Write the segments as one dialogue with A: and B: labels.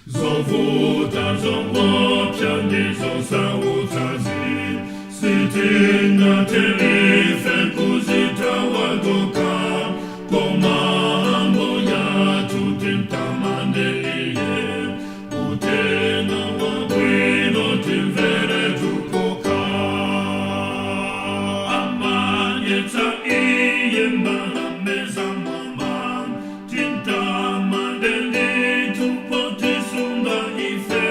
A: Zovuta, zoopsa ndizosautsazi, sitingathe ife kuzithawa tokha, koma Ambuye athu timtamande iye, uthenga wabwino timvere tukokha. Amadyetsa iye mbalame za m'mwamba, timtamande ndithu potisunga ife,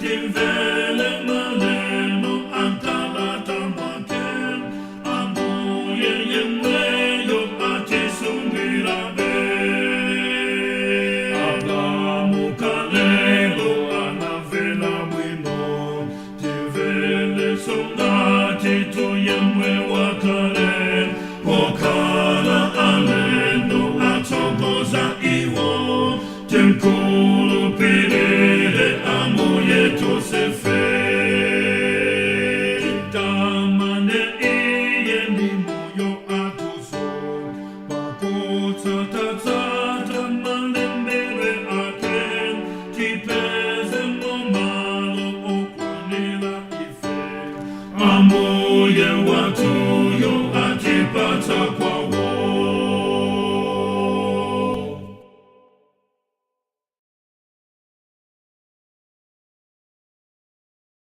A: timvere malembo a m'kalata mwake, Ambuye yemweyo atisungirabe. Abrahamu kalelo anamvera bwino, timverenso ngati yemwe wakale, pokhala alendo atsogoza iwo, timkhulupirire Ambuye tonsefe. Timtamande iye ndi moyo wathuso, pakutsata-tsata malembedwe ake, tipe